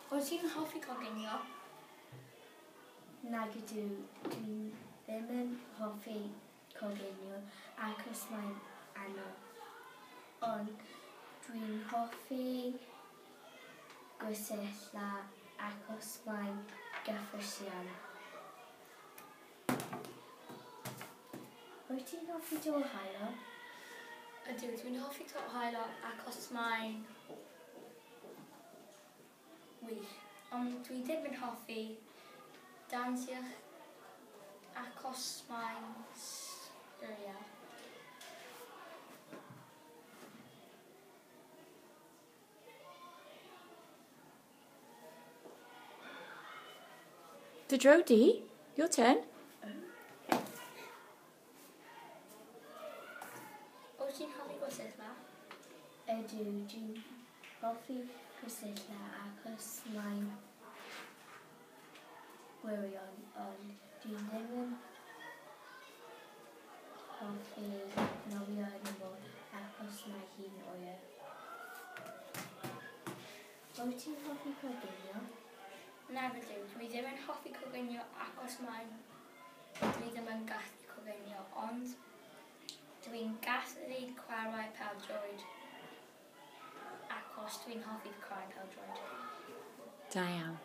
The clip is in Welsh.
Wyt ti'n hoffi coginio? Nag ydw, dwi ddim yn hoffi coginio achos mae'n anodd. Ond dwi'n hoffi gwersylla achos mae'n gyffrous iawn. Wyt ti'n hoffi to haelog? Ydw, dwi'n hoffi to haelog achos mae'n wych. Ond dwi ddim yn hoffi dansio achos mae'n sbwriel. Dy dro di, your turn. Wyt ti'n hoffi gwersylla? Ydw, dwi'n hoffi gwersylla achos mae'n wirion, ond dwi ddim yn hoffi nofio yn y môr achos mae hi'n oer. Wyt ti'n hoffi coginio? Nag ydw, dwi ddim yn hoffi coginio achos mae'n... Dwi ddim yn gallu coginio, ond dwi'n gallu chwarae pêl-droed achos dwi'n hoffi chwarae pêl-droed. Da iawn.